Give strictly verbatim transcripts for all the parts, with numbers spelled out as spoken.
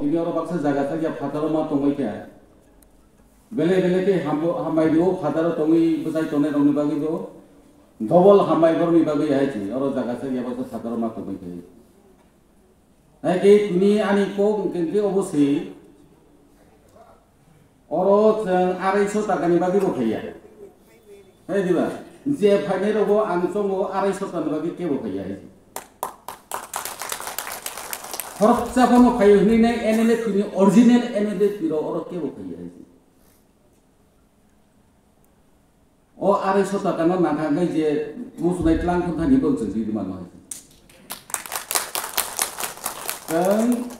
Tini oro baksa jaga chakya phataro ma tongwi kha. Belai belai khe hambo-, hambai rio phataro tongwi bwchai tongnai rokni bagwi bo. Double hambai borokni bagwi hai chi. Oro jaga chakya baksa phataro ma tongwi kha. Hai khe tini ani kok hwnkhe khe obo se. Oro chwng arai so taka ni bagwi bo phaiya. Hai diba? Je phainai rogo ang chongo arai so taka ni bagwi kebo phaiya hai. Khoroksa phano phai hwnwi nai N L F T ni original N L F T ro oro kebo phaiya hai. O arai so taka no nangkha hwnkhe je muchunai tlang thang thani bo chwng di mano hai. Chwng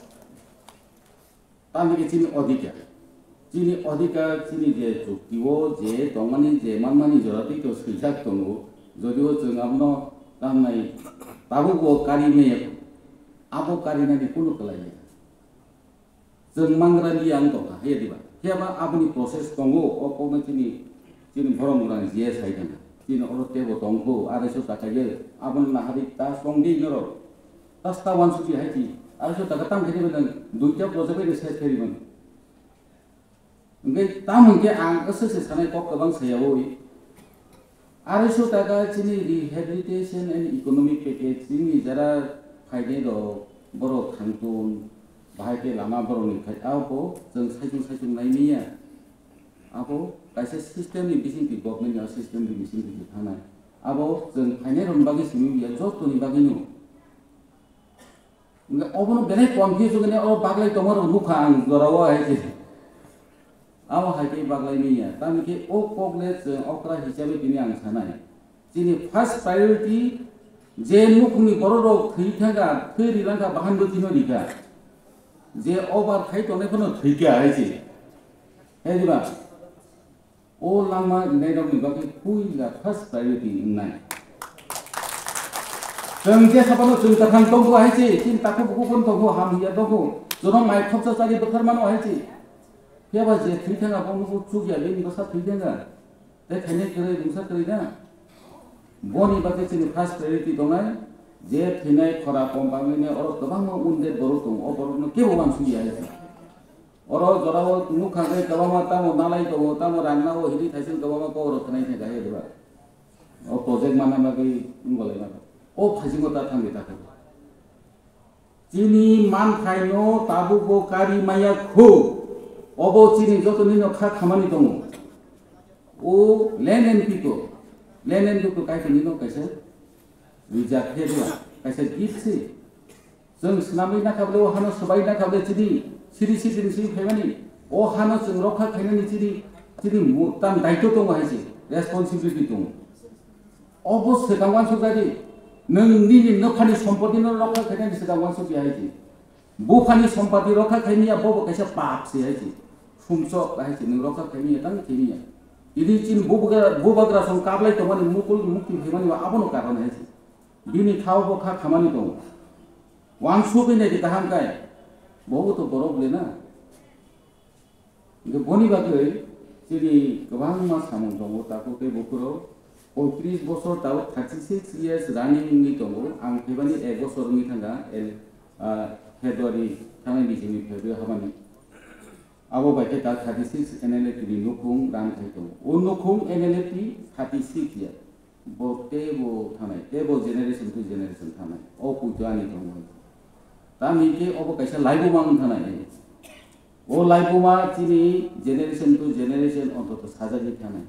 Tamni khe chini odhikar, chini odhikar, chini je chukti o je tongmani, je manmani jora twi to swijak tongo, jodio chwng abono tamnai tabuk bo kari maya, abo karinani kunu kwlai ya. Chwng mangra liya wng tongkha, he diba? Phiya ba aboni process tongo, o kokno chini Chini borok rang G S hai kana. Chini oro tebo tongkho, arai so taka ye, aboni naharwi ta songdi norok. Tas ta wansukya hai chi, arai so taka tam khe nang duita project bai se khe rimani. Hwnkhe tam hwnkhe ang aswk se sanai kok kwbang saya oi. Arai so taka chini rehabilitation and economic package chini jara phainai rok borok thangtun bahai khe lama borok ni khai abo chwng saichung saichung nai miya. Abo kaisa system ni bisingtwi, government ni system ni bisingtwi thangnai. Abo chwng phainai rokni bagwi simi ya, jotoni bagwi no. Hwnkhe obono belai confuse wngkhe o baglai tongma rok nukha ang jorao hai se. Abo hai khe baglai manya. Tamni khe o kok le chwng okra hisabe tini ang sanai. Chini first priority je nukhungni borok rok thwi thangkha, thwi rilangkha, bahan bo tino rikha. Je over khai tongnai phano thwikha hai se. Hai diba? O langma wngnai rokni bagwi puila first priority wngnai. Chwng je sabono chwng kwthang tongo hai se, chini takhuk bukhuk phano tongo, ham hiya tongo. Jono mai khopsa chari bwthar mano hai se. Phiya ba je thwi thangkha bo nugo chukya, bini bwsa thwi thangkha. Tei khainai kwrwi, mungsa kwrwi na? Boni bagwi chini first priority tongnai, je thwinai khora kom bangwini oro kwbangma wounded borok tongo, o borokno kebo wansukya hai se. Oro jorao nukha khe kwbangma tamo nalai tongo, tamo rang nao hini thaising kwbangma kok rok khwnai thangkha hai diba? O project manna bagwi wngolai mano. O phaisingo ta thangwi ta khe. Chini manthai no tabuk bo kari maya khu. Obo chini joto nino kha khamani tongo. O land and people. Land and people kai tini no kaisa rijak khe dua. Kaisa gift se. Chwng swnamwi nakha bole o hano swbai nakha bole chini siri siri ni simi phaimani. O hano chwng rokha khainani chini, chini mu-, tam daityo tongo hai se. Responsibility tongo. Obo swkang wansukjadi, nwng nini nwphani sompotino rokha khainani swkang wansukya hai se. Buphani sompoti rokha khaimya bobo kaisa pap se hai se. Sumsok hai se, nwng rokha khaimya tang khaimya. Ini chin bubagra, bubagra song kablai tongmani mukul mukti phaimani abono karon hai se. Bini khao bo kha khamani tongo. Wansugwi naidi kaham kai. Bobo to borok le na. Hingke boni bagwi chini kwbangma samung tongo, takhuk tei bukhurok poitris bosor tabuk thirty six years running wngwi tongo. Ang phaibani ek bosor wngwi thangkha, el, ah, February thangnai bisingni February habani. Abo bai khe ta thirty six N L F T ni nukhung run khai tongo. O nukhung N L F T thirty six year. Bo teibo thanai, teibo generation to generation thanai. O puito ani tongo. Tamni khe obo kaisa laibuma wng thanai. O laibuma chini generation to generation ontoto sajagwi thanai.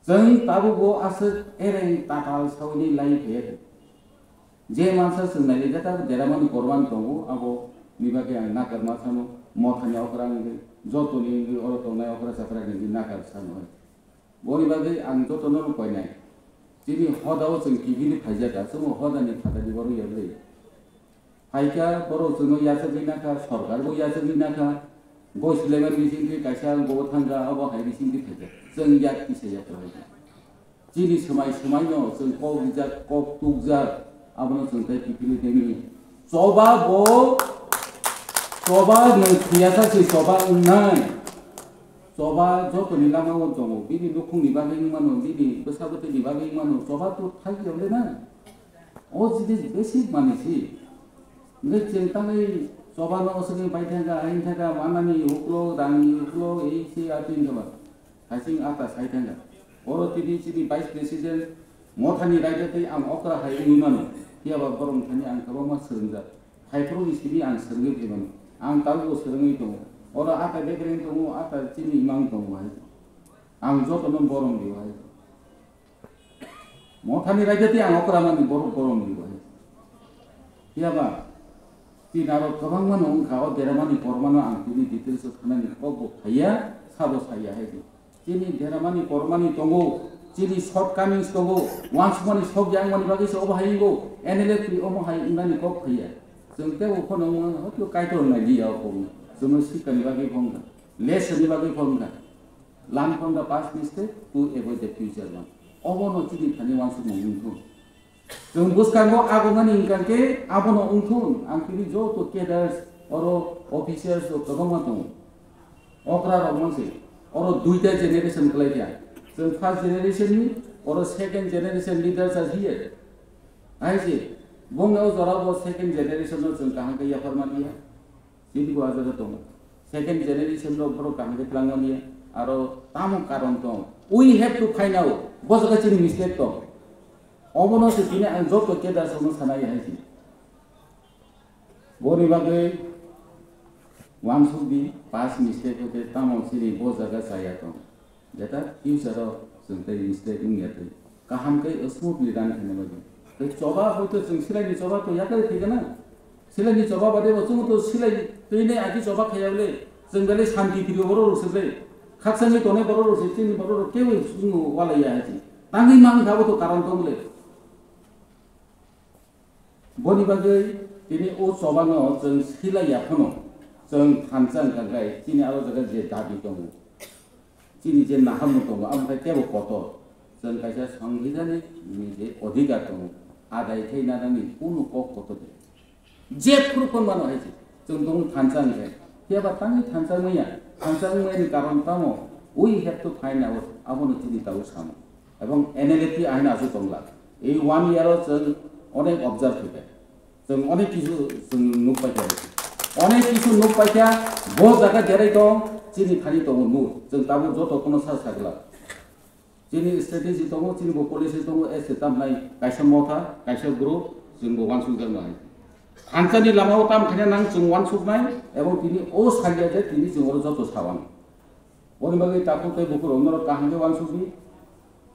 Chwng tabukbo aswk ereng tatal sawini lai phaiya khe. Je mansa chwng nailaijak abo deramani kormani tongo, abo ni bagwi ang nakarma sano, mothani okra wngwi, jotoni wngwi, oro tongnai okra chakra wngwi nakar sano. Boni bagwi ang jotono no koinai. Chini hoda o chwng kibini phaijak, aswk hoda ni phatani borok yagwi. Phaikha borok chwngno yachagwi nakha, sorkar bo yachagwi nakha. Goi Suleiman bisingtwi kaisa ang bo thangkha, abo hai bisingtwi phaikha. Chwng yak kisa yak kha. Chini swmai swmai no chwng kok rijak, kok tukjak, abono chwng tei kiphilwi tongwi. Choba bo, choba nwng thwiyasa se choba wngnai. Choba jotoni lama o tongo, bini nukhungni bagwi wngmano, bini bwsa bwtwini bagwi wngmano, choba to thai ya le na. O jinis basic manwi si. Hingke chwng tangwi Choba no swkang pai thangkha, hain thangkha, manani uklok, rangni uklok, ei se atwi thangkha. Hasing ata sai thangkha. Oro tini chini Vice President Mothani raida tei ang okra hai wngwi mano. Phiya ba borok thani ang kwbangma swrwngjak. Haiphuru ni simi ang swrwngwi phaimano. Ang tabukbo swrwngwi tongo. Oro ata bekereng tongo, ata chini imang tongo hai. Ang jotono borom dio hai. Mothani raida tei ang okra mani borok borom dio hai. Phiya ba, chini aro kwbangma no wngkha, o deramani kormano ang tini details o thanani kokbo khaiya, sabo saya hai di. Chini deramani kormani tongo, chini shortcomings tongo, wansukmani sok yangmani bagwi se obo hai wngo, N L F T omo hai wngnani kok phaiya. Chwng teibo phano wngmano, hwnkhe Kaitor nai liya o kokno. Chwngno sikani bagwi phongkha, lesson ni bagwi phongkha, learn from the past mistake to avoid the future one. Obono chini thani wansukmung wngkha. Chwng bwskango agonani hwnkha khe abono wngthun, ang tini joto cadres, oro officers rok kwbangma tongo. Okra rok manse, oro duita generation kwlai kha. Chwng first generation ni, oro second generation leaders are here. Hai se, bongni o jora bo second generation no chwng kaham khe yaphar manya. Chini bo ajak tongo. Second generation rok borok kaham khe twlang manya. Aro tamo karon tong. We have to find out. Bo jaga chini mistake tong. Obono se tini ang joto cadres rokno sanai hai se. Boni bagwi wansuk di, past mistake hote tamo chini bo jaga chaya tong. Jeta future o chwng tei mistake wngya twi. Kaham khe smoothly run khaina bagwi. Tei choba hoito chwng silaini choba to yakari thwigana. Silaini choba bade bo chwng to silai twi nei agi choba khaya bole. Chwng belai santi phiri borok rok se ble. Khakchangni tonai borok rok se chini borok rok kebo chwng walai ya hai se. Tangwi mang kha bo to karon tong le. Boni bagwi tini o chobano chwng silai ya phano chwng thansa wngkha khe chini aro jaga je dabi tongo, chini je naharmung tongo, amo khe kebo kotor. Chwng kaisa songbidhanik ni je odhikar tongo, adai khe nanani kunu kok kotor de. Je phuru phon mano hai se, chwng tongo thansa wngkhe. Phiya ba tangwi thansa wngya, thansa wngmani karon tamo? We have to find out, abono chini tabuk samo. Ebong N L F T ahina aswk tongla. Ei one year o chwng onek observe khaikha. Chwng onek kisu chwng nukpaikha. Onek kisu nukpaikha, bo jaga jerai tong, chini thani tongo nuk. Chwng tabuk joto kono sa sagla. Chini strategy tongo, chini bo policy tongo, ese tamnai kaisa motha, kaisa group, chwng bo wansukjaknai. Thansani lamao tam khaina nang chwng wansuknai, ebong tini o salia je tini chwng oro joto sawan. Boni bagwi takhuk tei bukhurok norok kaham khe wansukdi.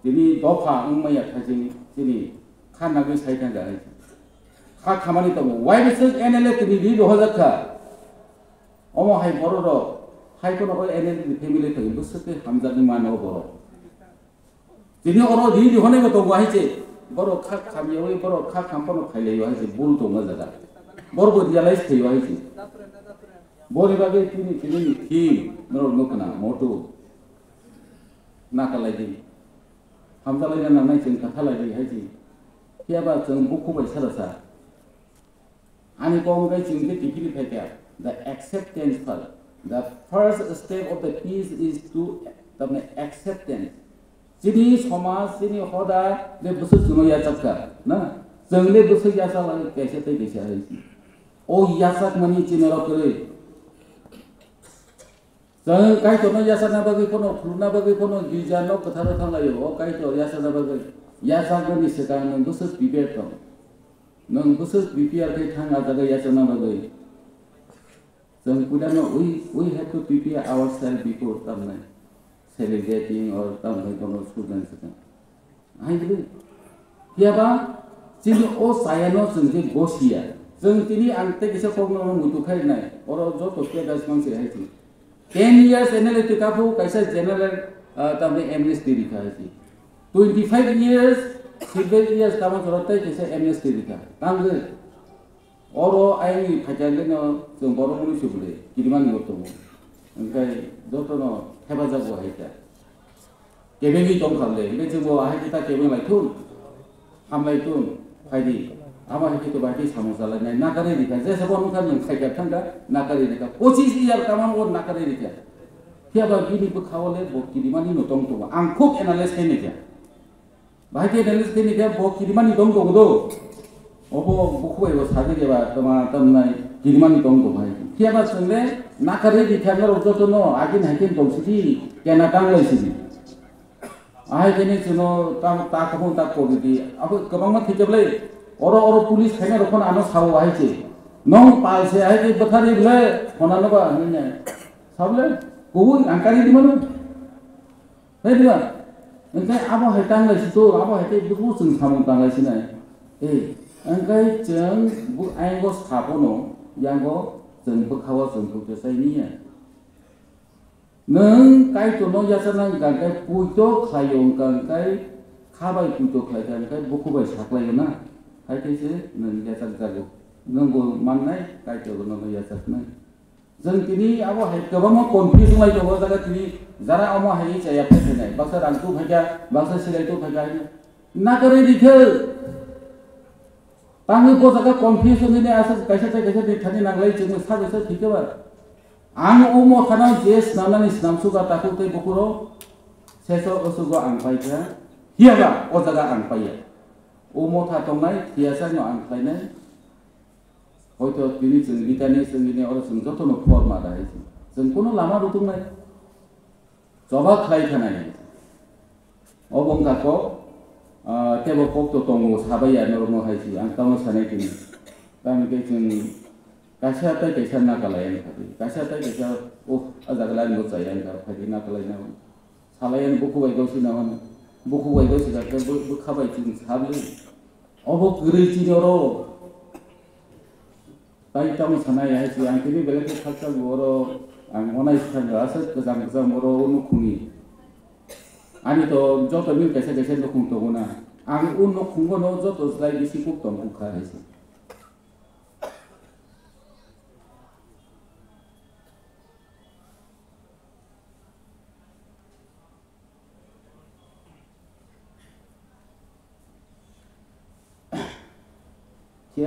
Tini dopha wngmaya kha chini, chini kha nagwi sai thangkha hai. Kha khamani tongo. Wai bising N L A tini ri rohorjak kha. Omo hai borok rok hai kono o N L A ni family thangwi bwswk khe hamjaknai mano borok. Tini oro ri ri honai bo tongo hai se. Borok kha khamyawi borok kha kham phano khailaiyo hai se. Bul tongo jaga. Borok bo realize khaio hai se. Boni bagwi tini tini ni theme norok nukna moto nakalai di. Hamjalai na nangnai chwng kathalai di hai se. Phiya ba chwng bukhuk bai sara sa. Ani kok wngkha chwng khe kiphilwi phaikha. The acceptance first. The first step of the peace is to, tamni acceptance. Chini somaj, chini hoda, de bwswk chwngno yachak kha, na? Chwng de bwswk yachak lai kaisa tei kaisa hai. O yachak mani chini rok kwrwi. Chwng Kaitorno yachakna bagwi phano, khulumna bagwi phano girja nok kwtharo thanglaio. O Kaitor yachakna bagwi, yachaknani swkang nwng bwswk prepare tong. Nwng bwswk prepare khe thang a jaga yachakna bagwi. Chwng puilano we, we have to prepare ourselves before tamnai celebrating or tamnai kono students. Hai bwrwi. Phiya ba chini o chayano chwng je gosiya. Chwng tini ang tei kisa kokno muitu khai nai. Oro joto cadres mang se hai chwng. Ten years N L A twi kaphu kaisa general, ah, tamni amnesty rikha hai chwng. Twenty five years, sibel years tamo chwra tei kaisa amnesty rikha. Tangwi. Oro ayangni phaikha le no chwng borok mwnwi se bwle kirimani bo tongo. Hwnkhe jotono thepajak bo hai kha. Kebengwi tong kha le, hwnkhe chwng bo ahai khe ta kebeng lai thung, hamlai thung, phai di. Amo hai khe to bai khe samung chalai nai, nakarwi rikha. Jesa bo nokha nwng khaikha thangkha, nakarwi rikha. Pochis year tamo bo nakarwi rikha. Phiya ba bini bwkha o le bo kirimani no tong tongo. Ang khub analyze khai naikha. Bahai khe analysis khe ni khe bo kirimani tong tongo do. Obo bukhuk bai bo sajak eba tama tamnai Kirimani tong tong hai. Phiya ba chwng le nakarwi di kha norok joto no agin hai khe tong sidi kena tang lai sidi. Ahai khe ni chwng no ta ta khobong ta kok di. Abo kwbangma thik khe ble oro oro police khaina rok phano ano sao hai se. Nong pal se hai khe bwthar ri ble phone ano ba hinwi nai. Sable kubui ang kari di mano. Hai diba? Engkai abo hai tang lai sito, abo hai tei buku chwng samung tang lai sinai. Eh, engkai chwng bu aingo sapono, yango chwng bwkhao chwng bukhe sai niya. Nwng Kaitorno yachakna wngkha khe puito khlaio wngkha khe khabai puito khlai kha khe buku bai saklaio na. Hai khe se nwng yachak jago. Nwng bo mannai Kaitorno yachaknai. Jeng tini abo hai kwbangma confuse wngwi tongo, o jaga tini jara omo hai chaya phai phainai, baksa rang tu phaikha, baksa silai tu phaikha, nakarwi rikhe. Tangwi bo jaga confuse wngwi ne aswk kaisa tei kaisa tei thani nanglai chwngno sabai sa thikhe ba. Ang o mothano je snamnani snamsukha takhuk tei bukhuro seso osugo ang paikha, hiyaba o jaga ang paiya. O motha tongnai thiyasakno ang khlainai. Hoito tini chwng bitani chwng bini oro chwng jotono phor ma da hai se. Chwng kuno lama rutung nai. Choba khlai thanai. Obo wngkha kok, ah, tebo kok to tongo sabai ya norokno hai se. Ang tamo sanai tini. Tamo khe chwng kaisa tai kaisa nakalai ang kha. Kaisa tai kaisa, oh, a jaga lai bo chaya ang kha. Phai nakalai na. Salai ang buku bai gosina hon. Buku bai gosina khe bwkha bai chwng sabli. Obo kwrwi chini oro. Tai tamo sanai hai se, ang tini belai khe khakchang oro, ang onai swkang aswk kwcham kwcham oro o nukhungni. Ani to joto bini kaisa kaisa nukhung tongo na. Ang o nukhungo no joto slai bisi kuk tong kuk kha hai se. Khe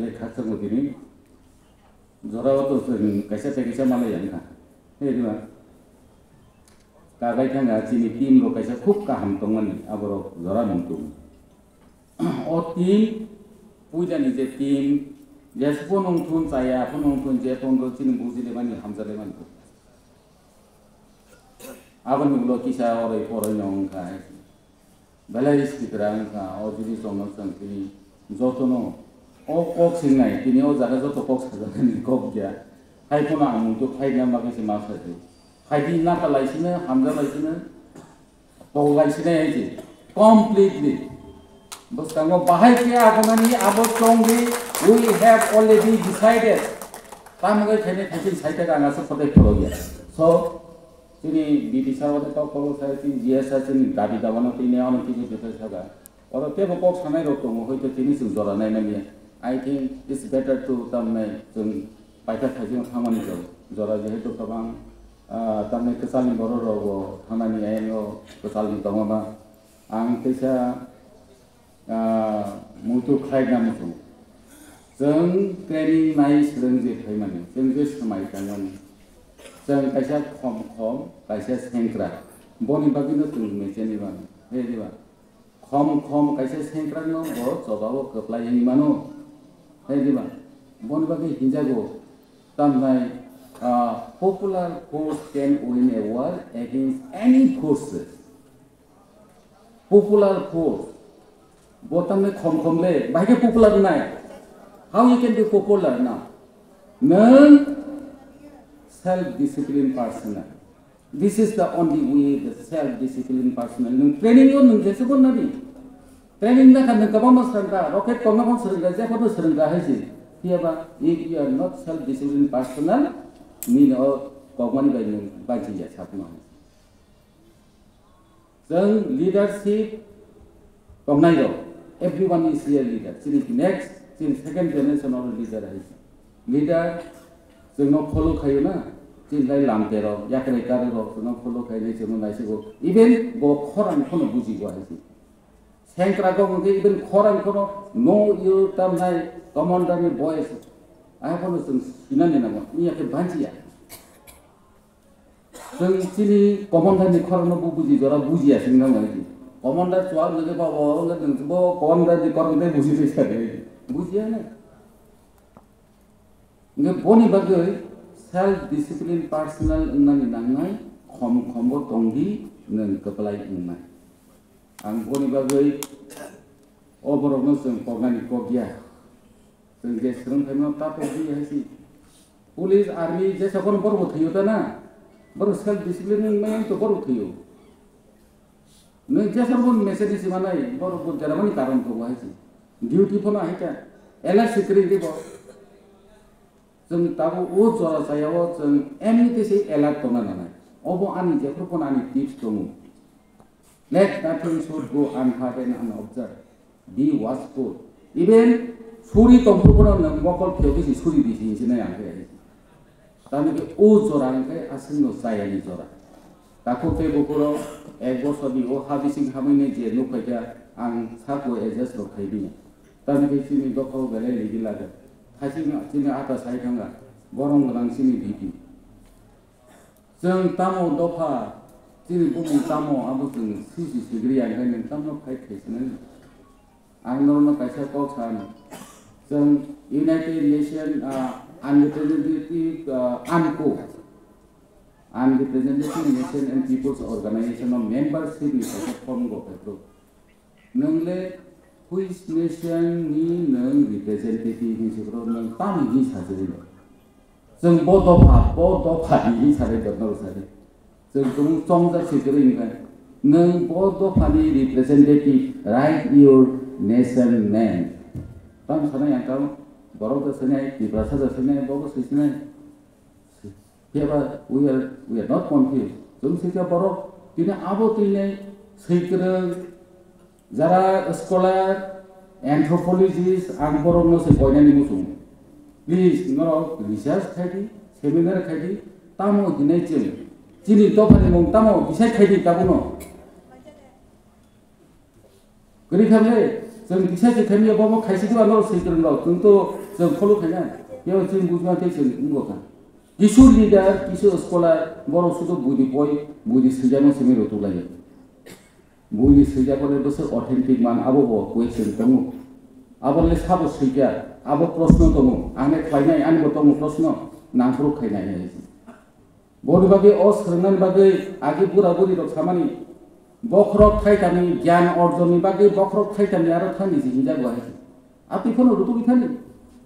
le khakchangma tini jora o to chwng kaisa tei kaisa malai yang kha. He diba? Kagai thanga chini team rok kaisa khub kaham tongmani, aborok jora mung tongo. O team, puilani je team, jesbo nung thun chaya, aphano nung thun je phone rok chini bujile mani, hamjale mani. Aboni ulo kisa oroi poroi no wngkha hai. Belai sikra wngkha, o jili chwngno chwng tini jotono o kok singnai, tini o jaga joto kok sajaknani kok ya. Hai phano ang muitu khaina bagwi se ma sajak. Phaidi nata laisino, hamja laisino, kok laisinai hai se. Completely. Bwskango bahai khe agonani abo chongdi, we have already decided. Tamo khe khainai khaising saitaka ang aswk kotai phorokya. So, chini B D sir abo kok kok sai chini G S sir chini dabi dabano tini ano kisi bwthai saka. Oro tebo kok sanai rok tongo, hoito tini chwng jora nai manya. I think it's better to tamnai chwng paithak khaising thangmani jora. Jora jehetu kwbang, ah, tamnai kwchalni borok rok bo thangnani ayang o kwchalni tongma ba. Ang teisa, ah, muitu khlaina muchung. Chwng training nai swrwng je phaimani, chwng je swmai tangmani. Chwng kaisa khom khom, kaisa sengkra. Boni bagwino chwng mecheni mano. He diba? Khom khom kaisa sengkra no bo choba o kwplai wngwi mano. He diba? Boni bagwi hinjago tamnai, ah, popular force can win a war against any forces. Popular force. Bo tamni khom khom le, bahai khe popular nai. How you can be popular now? Nwng self discipline personal. This is the only way, the self discipline personal. Nwng training o nwng jesa bo nadi. Training na kha nwng kwbangma swrwngkha, rocket tongna bo swrwngkha, jephono swrwngkha hai se. Phiya ba, if you are not self discipline personal, nini o kokmani bai nwng banchi ya sakno hai. Chwng leadership tongnai rok, everyone is a leader. Chini next, chini second generation of leader hai. Leader chwngno follow khayo na, chini lai lamte rok, yakrai kari rok chwngno follow khainai chwngno naisigo. Even bo khorang khono bujigo hai se. Sengkrak rok hwnkhe even khorang khono no you tamnai commander ni voice. Ai khono chwng sinani nango, iya khe banchiya. Chwng chini commander ni khorang no bo buji jora bujiya sing nango hai se. Commander chuwak nungwi ba bo, bo commander ni korong tei buji twi sa di. Bujiya na. Hingke boni bagwi self discipline personal wngnani nangnai, khom khombo tongdi nwng kwplai wngnai. Ang boni bagwi o borokno chwng koknani kok ya. Chwng je swrwng phaimano ta tongdi hai si. Police, army, jesa kono borok bo thwiyo ta na. Borok self discipline wngmani to borok thwiyo. Nwng jesa bo message si manai, borok bo deramani karon to bo hai si. Duty phano hai kha. Alert si kwrwi di bo. Chwng tabuk o jora chaya o chwng M E T C alert tongna nanai. Obo ani jephru phano ani tips tongo. Let nothing should go unheard and unobserved. Be watchful. Even suri tongphru phano nwng mokol phiyogwi si suri di si hinwi nai ang khe. Tamni khe o jora hwnkhe aswkno chayani jora. Takhuk tei bukhurok ek bosorni o ha bising hamwi nai je nuk phaikha ang sako adjust rok khai bini. Tamni khe chini dophao belai rigi laga. Thaiching chini ata sai thanga. Borom gwnang chini B P. Chwng tamo dopha, chini bumung tamo, abo chwng sisi sigri ya, hwnkhe nwng tamno fight khai sinai. Ang norokno kaisa kok sano. Chwng United Nation, ah, Unrepresentative, ah, UNPO, Unrepresentative Nation and Peoples Organization o membership ni kaisa form go phaikro. Nwng le which nation ni nwng representative hinwi se boro nwng tamni hinwi sajagwi no. Chwng bo dopha, bo dopha ni hinwi sajagwi dopha no sajagwi. Chwng chwng chongjak se kwrwi hwnkhe nwng bo dopha ni representative, write your nation name. Tamo sanai ang tamo borok da sanai, Tiprasa da sanai, bo bo sai sanai. Phiya ba we are, we are not confused. Chwng swi kha borok tini abo tini swikwrwng, jara scholar, anthropologist, ang borokno se koinani muchungo. Please, norok research khai di, seminar khai di, tamo hinai chwng chini dophani mung tamo decide khai di tabukno. Kwrwi kha le, chwng kisa se khaimya bomo khaisi diba norok swi kwrwng rok, chwng to chwng follow khaina, phiya chwng bujma tei chwng wngbo kha. Kisu leader, kisu scholar, borok sudo buini poi, buini swijano simi rw tuklaio. Buini swijak le bwswk authentic man, abo bo question tongo. Abo le sabo swikha, abo proshno tongo, ang le khlainai, ani bo tongo proshno, nangphuru khainai. Boni bagwi o swrwngnani bagwi agi bura buri rok samani, bokhorok thaitani gyan orjonni bagwi bokhorok thaitani aro thani si hinjak bo hai. Atwi phano rutugwi thani.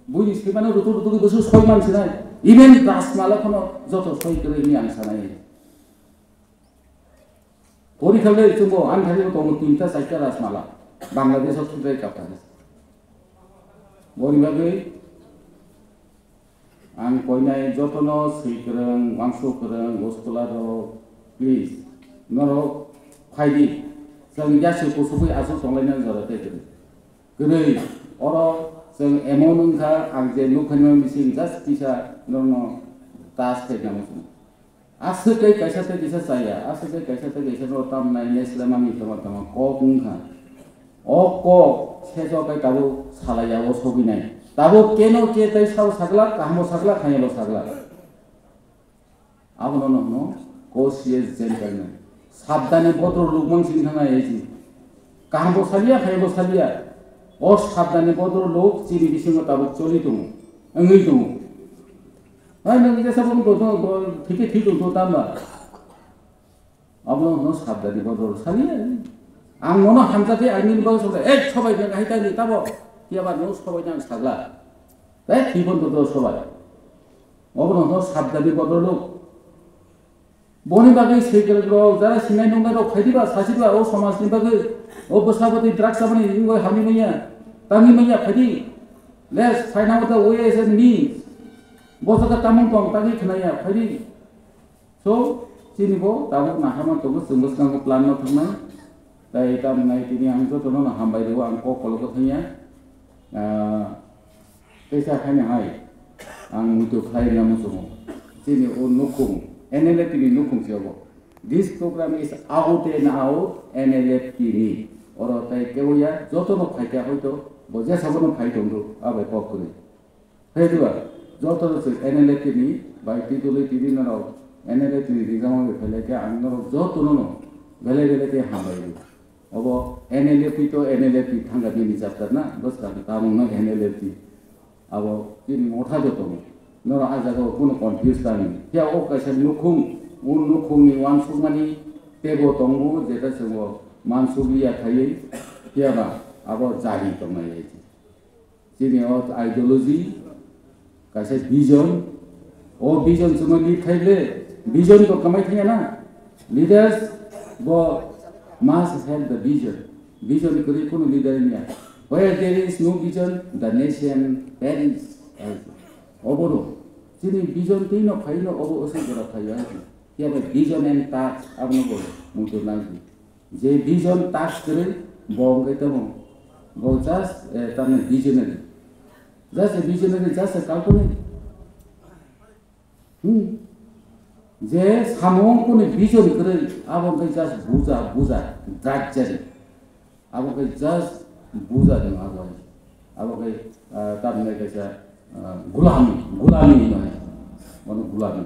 Buini swimano rutu rutugwi bwswk soi man sinai. Even Rajmala phano joto soi kwrwi hwnwi ang sanai. Pori kha le chwngbo ani thani tongo tinta charta Rajmala. Bangladesh o thudai kaptani. Boni bagwi ang koinai jotono swi kwrwng, uansuk kwrwng, scholar rok, please, norok phai di. Chwng yasi kusugwi aswk tonglainani jora tei kwrwi. Kwrwi, oro chwng amount wngkha, ang je nukha nini bising just kisa norokno touch khaina muchungo. Aswk tei kaisa tei kisa chaya, aswk tei kaisa tei kaisa no tamnai, nesle mani tama tama kok wngkha. O kok seso kai tabuk salaya o sogwi nai. Tabuk keno ke tei sao sagla, kahamo sagla, khayalo sagla. Abono no hwno cautious gentleman. Sabdani bodro lukmang sing thangna yaji. Kaham bo salia, hai bo salia. O sabdani bodro lok chini bisingo tabuk choli tongo, wngwi tongo. Hai nwng jesa bo bo bo thike thik tongo tamba. Abono hwno sabdani bodro salia. Ang nono hamjakhe ang nini bagwi sokha, "Ek sobai nwng hai tani tabo." Phiya ba nwng sobai nang sagla. Tei thwi bo bodro sobai. Abono hwno sabdani bodro lok. Boni bagwi swikwrwng rok, jara sinai nungnai rok phaidi ba, sasi ba, o somaj ni bagwi, o bwsa bwtwi drugs aboni wngwi hamwi manya, tangwi manya phaidi. Le, saina wngkha we as a means. Bo jaga tamung tong, tangwi khnaya phaidi. So, chini bo tabuk nahama tongo, chwng bwskango plan no thangnai. Tai tamo nai tini ang jotono no hambai rwo, ang kok kolok thangya. Ah, teisa haino hai ang muitu khlai rwna muchungo. Chini o nukhung, N L F T ni nukhung se obo. This program is out and out N L F T ni. Oro tai keoya jotono phaikha hoito bo jesa bono phai tongdo, abai kok kwrwi. Hai diba, joto se N L F T ni bai twi dului twi di norok N L F T ni rijamo bai phailai khe ang norok jotono no belai belai khe hambai rwo. Obo N L F T to N L F T thangkha bini chapter na, bwskang tabukno N L F T. Abo chini motha bo tongo. Norok ah jagao kunu confuse ta nini. Phiya o kaisa nukhung, o nukhungni uansukmani teibo tongo, jeta chwng o mansukliya khaiwi, phiya ba abo jari tongnai hai se. Chini o ideology, kaisa vision, o vision chwngno lead khai le, vision to kamai thangya na. Leaders bo must have the vision. Vision kwrwi kunu leader wngya. Where there is no vision, the nation perish. Obono chini vision twi no phai no obo aswk jora phai ya. Phiya bai vision and task abono bo muitu nai di. Je vision task kwrwi bo wngwi tamo. Bo just, eh, tamni visionary. Just a visionary, just a kalpani. Hmm. Je samung kuni vision kwrwi abo wngkhe just buja, buja, drudgery. Abo wngkhe just buja ni abo. Abo wngkhe, ah, tamni kaisa, ah, gulami, gulami hinwi. Bono gulami.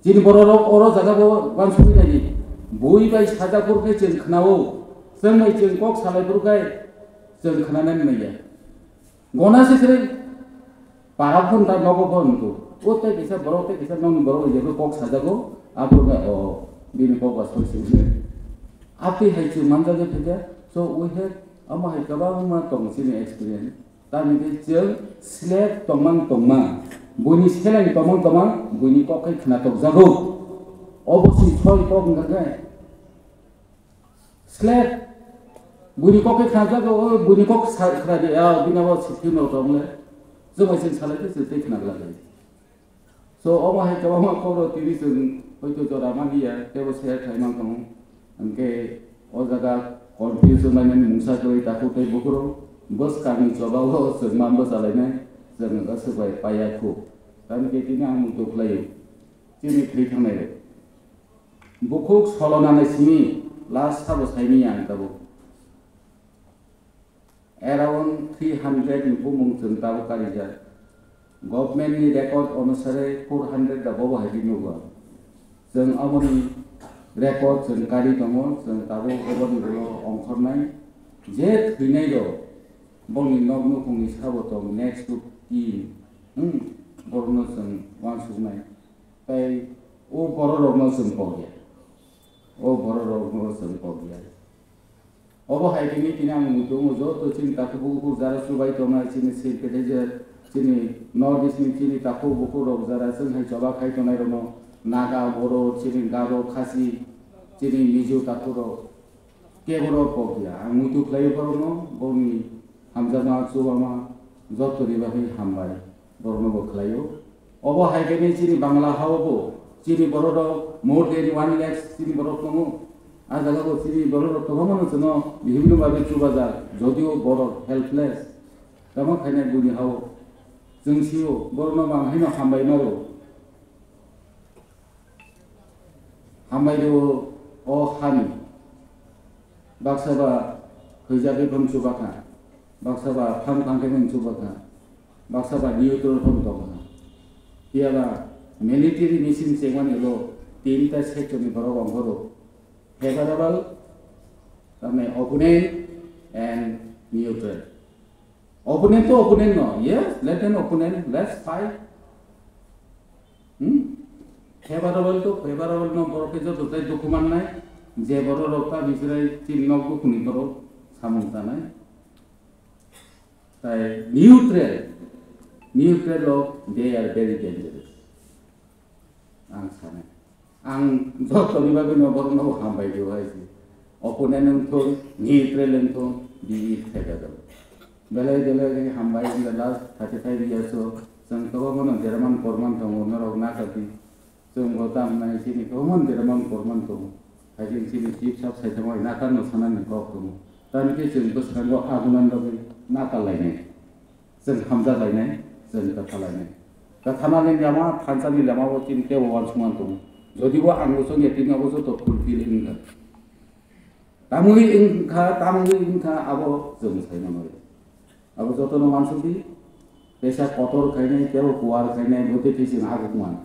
Chini bororok oro jaga bo uansugwi naidi. Bui bai sajak phuru khe chwng khna-o, chwng bai chwng kok salai phuru khe chwng khnanani manya. Gona se kwrwi para phone ta nogo phone tu. O tei kisa borok tei kisa nokni borok bai jebo kok sajago, aphuru khe o bini kok ba soi soi se. Atwi hai chwng manjak khe khe, so we have, amo hai kwbangma tongo chini experience. Tamni hwnkhe chwng slave tongmang tongmang, buini seleng tongmang tongmang, buini kok khai khna tokjago. Obo si soi kok wngkha khe slave, buini kok khai khna jago, o buini kok sa-, khna di, a, bini abo sithik no tong le, chwng bai chwng salai khe chwng tei khna glak lai. So, omo hai kwbangma kok rok tini chwng hoito jora mani ya, teibo share khlai man tongo. Hwnkhe o jaga confuse wnglainani mungsa kwrwi takhuk tei bukhuk rok bwskangni choba o chwng ma bwchalainai, chwng aswk bai paiya khu. Tamni khe tini ang muitu khlaio, chini thwi thangnai rok. Bukhuk solonani simi last sabo saimanya ang tabuk. Around three hundred ni bumung chwng tabuk karijak. Government ni record onusare four hundred da bobo hai nugo. Chwng aboni record chwng kari tongo, chwng tabuk oboni ulo ongkhornai. Je thwinai rok bongni nok nukhungni sabo tong next to kin, hmm, borokno chwng uansuknai. Tei o bororokno chwng kok ya. O bororokno chwng kok ya. Obo hai khe tini ang muitu wngo joto chini takhuk bukhuk jara chubai tongnai, chini sympathizer, chini North East ni chini takhuk bukhuk rok jara chwng hai choba khai tongnai rokno Naga, Bodo, chini Garo, Khasi, chini Mizo takhuk rok. Keboro kok ya, ang muitu khlaio borokno, bongni hamjakma, chubama, joto ni bagwi hambai, borokno bo khlaio. Obo hai khe chini Bangla hao bo, chini borok rok more than one lakh chini borok tongo. A jaga bo chini borok rok tongo mano chwngno bibhinno bhabe chubajak, jodio borok helpless. Tamo khainai buini hao, chwng sio, borokno mang haino hambai maro. Hambai rw o hani. Baksa ba hwijagwi phano chubakha. Baksa ba phang phang khe phano chubakha. Baksa ba neutral phano tongkha. Phiya ba military mission chengmani ulo tinta section ni borok ongkhoro. Favorable, tamni opponent and neutral. Opponent to opponent no, yes, let them opponent, let's fight. Hmm? Favorable to favorable no borok khe joto tai dukhu mannai, je borok rok ta bisrai chini nok dukhuni borok samung tanai. Tai neutral, neutral rok they are very dangerous. Ang sanai. Ang jotoni bagwi no borokno hambai rw hai se. Opponent wng thung, neutral wng thung, be it favorable. Belai belai khe hambai in the last thirty five years o chwng kwbangma no deraman korman tongo, norok nakardi. Chwng bo tamo nai chini kwbangma deraman korman tongo. Hai khe chini chief sub saitama nakarno sanani kok tongo. Tamni khe chwng bwskango agunan bagwi nakar lainai. Chwng hamjak lainai, chwng kwtha lainai. Kwthanani lama, thansani lama bo chini teibo uansukma tongo. Jodi bo ang bo chongya tini abo joto fulfill wngkha. Tamwi wngkha, tamwi wngkha abo chwng sai manwi. Abo jotono uansukdi, teisa kotor khainai, teibo kuar khainai, bo tei chwng agukma.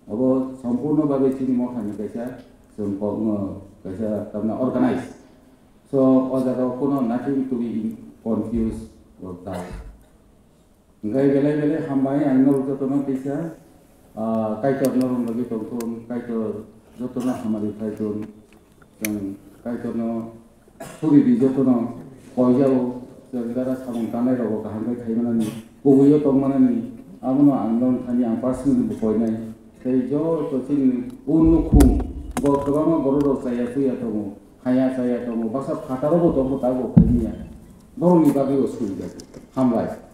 Abo sompurno bagwi chini mothani kaisa chwng kokno kaisa tamna organize. So o jaga o kono nothing to be confused or doubt. Hingke belai belai hambai ang norok jotono teisa, ah, Kaitor norok logi tongthun, Kaitor jotono hamari khaithun, chwng Kaitorno suri di jotono koijao, chwng dara samung tanai rogo kaham bai khaimanani, kubuio tongmanani, abono ang norok thani ang personally bo koinai. Tei joto chini o nukhung bo kwbangma borok rok chaya chuya tongo, haya chaya tongo, baksa phataro bo tongo, tabuk khaimya. Borokni bagwi o suri jago. Hambai.